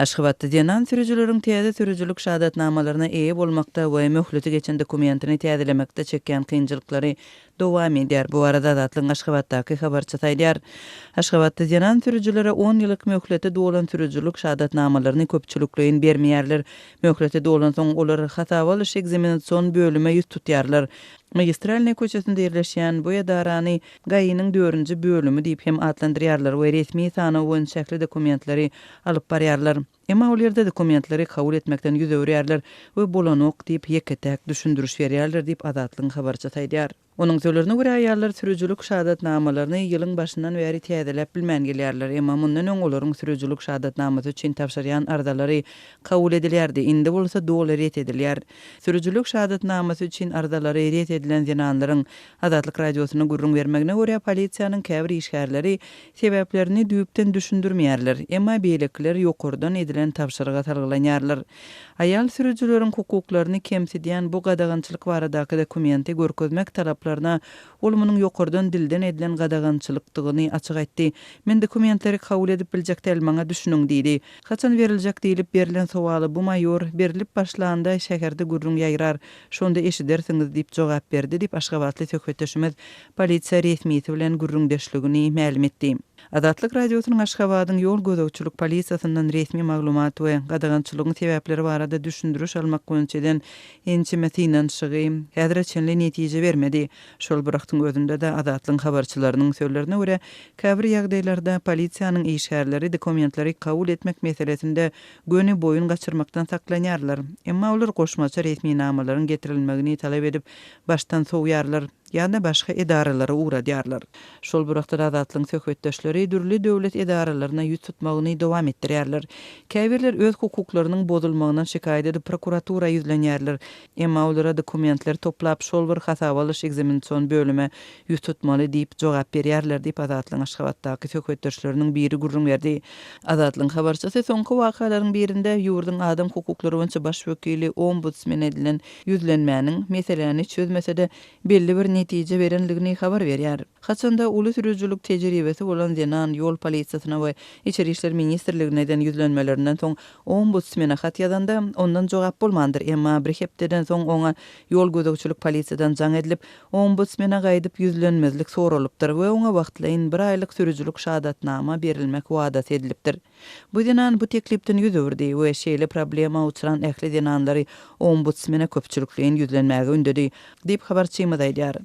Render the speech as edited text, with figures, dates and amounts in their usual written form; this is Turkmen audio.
Aşgabatda zenan sürüjileriň täze sürüjilik şahadatnamalaryna eýe bolmakda we möhleti geçen dokumentini täzelemekde çekýän kynçylyklary dowam edýär. Bu barada Azatlygyň Aşgabatdaky habarçysy aýdýar. Aşgabatda zenan sürüjilere on ýyllyk möhleti dolan sürüjilik şahadatnamalaryny köpçülikleýin bermeýärler. Möhleti dolansoň, olar hasaba alyş-ekzamenasion bölüme ýüz tutýarlar. Magistralnyý köçesinde ýerleşýän bu edarany GAI-niň dördünji bölümi diýip hem atlandyrýarlar we resmi sanaw boýunça ähli dokumentleri alyp barýarlar. Emma ol ýerde dokumentleri kabul etmekden ýüz öwürýärler we bolanok diýip ýeke-täk düşündiriş berýärler diýip, Azatlygyň habarçysy aýdýar. Onuň sözlerine görä, aýallar sürüjilik şahadatnamalaryny ýylyň başyndan bäri täzeläp bilmän gelýärler. Emma mundan öň olaryň sürüjilik şahadatnamasy üçin tabşyrýan arzalary kabul edilýärdi, indi bolsa doly ret edilýär. Sürüjilik şahadatnamasy üçin arzalary ret edilen zenanlaryň Azatlyk Radiosyna gürrüň bermegine görä, polisiýanyň käbir işgärleri sebäplerini düýpden düşündirmeýärler, emma beýlekiler ýokardan edilen tabşyryga salgylanýarlar. Aýal sürüjileriň hukuklaryny kemsidýän bu gadagançylyk baradaky dokumenti görkezmek talaplaryna ol munuň ýokardan dilden edilen gadagançylykdygyny açyk aýtdy. Men dokumentleri kabul edip biljek däl, maňa düşüniň diýdi. Haçan beriljek diýlip berlen sowala bu maýor, Berlip başlanda şäherde gürrüň ýaýrar, şonda eşidersiňiz diýip jogap berdi diýip, aşgabatly söhbetdeşimiz polisiýa resmisi bilen gürrüňdeşligini mälim etdi. Azatlyk Radiosynyň Aşgabadyň ýol gözegçilik polisiýasyndan resmi maglumat we gadagançylygyň sebäpleri barada düşündiriş almak boýunça eden ençeme synanyşygy häzire çenli netije bermedi. Şol bir wagtyň özünde-de, Azatlygyň habarçylarynyň sözlerine görä, käbir ýagdaýlarda polisiýanyň işgärleri dokumentleri kabul etmek meselesinde göni boýun gaçyrmakdan saklanýarlar. Emma olar goşmaça resminamalaryň getirilmegini talap edip, başdan sowýarlar ýa-da başga edaralara ugradýarlar. Şol bir wagtda Azatlygyň söhbetdeşleri dürli döwlet edaralaryna ýüz tutmagyny dowam etdirýärler. Käbirler öz hukuklarynyň bozulmagyndan şikaýat edip prokuratura ýüzlenýärler. Emma olara dokumentleri toplap, şol bir hasaba alyş-ekzamenasion bölüme ýüz tutmaly diýip jogap berýärler diýip, Azatlygyň Aşgabatdaky söhbetdeşleriniň biri gürrüň berdi. Azatlygyň habarçysy soňky wakalaryň birinde ýurduň adam hukuklary boýunça baş wekili ombudsmene edilen ýüzlenmäniň meseläni çözmese-de, belli bir netije berenligini habar berýär. Haçanda uly sürüjilik tejribesi bolan zenan ýol polisiýasyna we Içeri işler ministrligine eden ýüzlenmelerinden soň ombudsmene hat ýazanda, ondan jogap bolmandyr, emma bir hepdeden soň oňa ýol gözegçilik polisiýadan jaň edilip, ombudsmene gaýdyp ýüzlenmezlik soralypdyr we oňa wagtlaýyn bir aýlyk sürüjilik şahadatnama berilmek wadasy edilipdir. Bu zenan bu teklipden ýüz öwürdi we şeýle problema uçran ähli zenanlary ombudsmene köpçülikleýin ýüzlenmäge ündedi, diýip habarçymyz aýdýar.